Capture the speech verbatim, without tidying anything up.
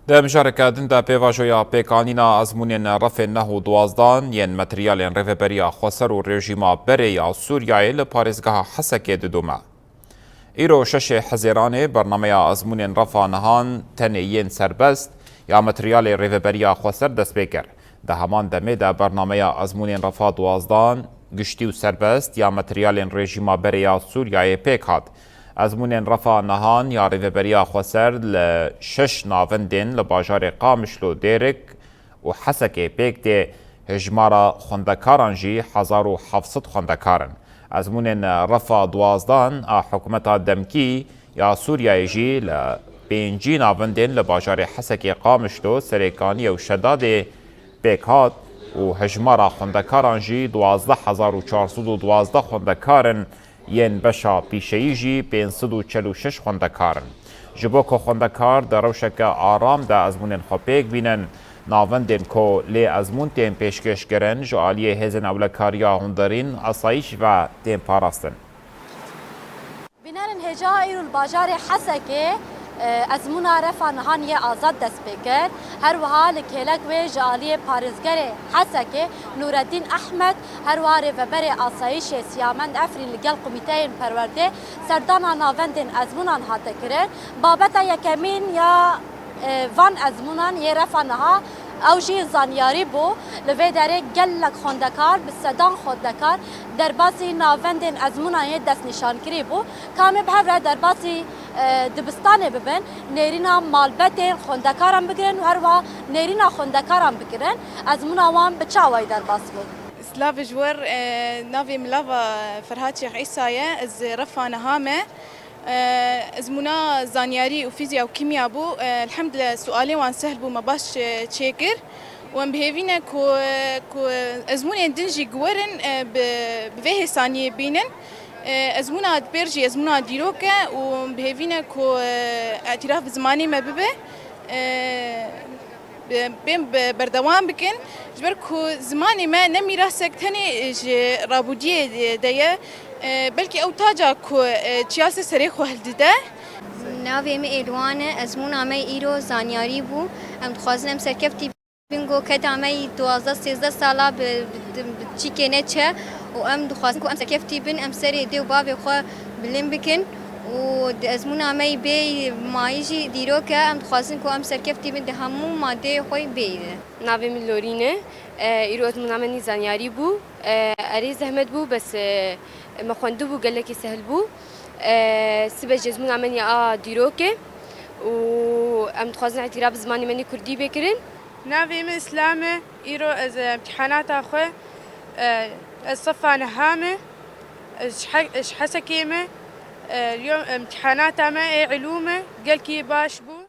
Di mijareke din de pêvajoya pêkanîna ezmûnên refên neh û duwazdan yên materyalên Rêveberiya Xweser û rejîma berê ya Sûriyeyê li parêzgeha Hesekê didome. Îro şeşê Hezêranê bernameya ezmûnên refa nihan tenê yên serbest ya materyalê Rêveberiya Xweser dest pê kir. Di heman demê de bernameya ezmûnên refa duwazdan giştî û serbest ya materyalên rejîma berê ya Sûriyeyê pêk hat. Ezmûnên refa nihan ya Rêveberiya Xweser li şeş navendên li bajarê Qamişlo, Dêrik û Hesekê pêk tê, hejmara xwendekaran jî hezar û heft sed xwendekar in. Ezmûnên refa duwazdan a hikûmeta demkî ya Sûriyeyê jî li pêncî navendên li bajarê Hesekê, Qamişlo, Serêkaniyê û Şedadê pêk hat û hejmara xwendekaran jî duwazdeh hezar û çar sed û duwazdeh xwendekar in, yên beşa pîşeyî jî pênc sed û çel û şeş xwendekar in. Ji bo ku xwendekar di rewşeke aram de ezmûnên xwe pêk bînin, navendên ku lê ezmûn tên pêşkêşkirin ji aliyê hêzên ewlekariya hundirîn, asayîş ve tên parastin. Bînerên hêja, îro li bajarê Hesekê, e, ezmûna refa nihan yê azad dest pê kir. Her wiha li kêlek wê ji aliyê parêzgerê Hesekê Nûreddîn Ehmed, her wiha rêveberê asayîşê Siyamend Efrîn li gel komîteyên perwerdê serdana navendên ezmûnan hate kirin. Babeta yekemîn ya e, van ezmûnan yê refa niha, ew jî zanyarî bû. Li vê derê gelek xwendekar, bi sedan xwendekar derbasî navendên ezmûnan yê destnîşankirî bû. Ka em ê bi hev re derbasî, e, dibistanê bibin, nêrîna malbetên xwendekaran bigirin û herwiha nêrîna xwendekaran bigirin, ezmûna wan bi çi awayî derbas bû. Silav ji we re, e, navê min Lava Ferhat Şêx Îsa ye, ez refa niha me. Ezmûna zanyarî û fîzya û kîmya bû. Elhemdulillah, sualê wan sehl bû, me baş, e, çêkir. Û em bi hêvî ne ku, ku ezmûnên din jî guherin, e, bi, bi vê hêsaniyê bînin. E, ezmûna dipêr jî ezmûna dîrok e û em bi hêvî ne ku, e, îtîraf bi zimanê me bibe. E, Bi-, bên bi-, berdewam bikin. Ji ber ku zimanê me ne mîrasek tenê ji rabûdiyê de ye, e, belkî ew taca ku, e, çiya ser serê xwe hildide. Navê min Êlwan e, ezmûna me îro zanyarî bû. Em dixwazin em serkeftî bin ku keda me yî duwazdeh sêzdeh sala bi, bi, bi çîkê neçe û em dixwazin ku em serkeftî bin, em serê dê û bavê xwe bilind bikin û di ezmûna me yî bê mayî jî dîrok e, em dixwazin ku em serkeftî bin di hemû madeyê xwe yî bê yî de. Navê min Lorîn e. E, îro ezmûna me nî zanyarî bû. E, erê zehmet bû, bes, e, me xwendibû, gelekî sehil bû. E, sibe jî ezmûna me nî a dîrok e û em dixwazin îtîraf bi zimanê me nî kurdî bê kirin. Navê min Îslam e. Îro ez, e, imtîhanata xwe, e, ez sefa niha me. Ez ji He-, ji Hesekê me. E, yo imtîhanata me ê ilûm e. Gelkî baş bû.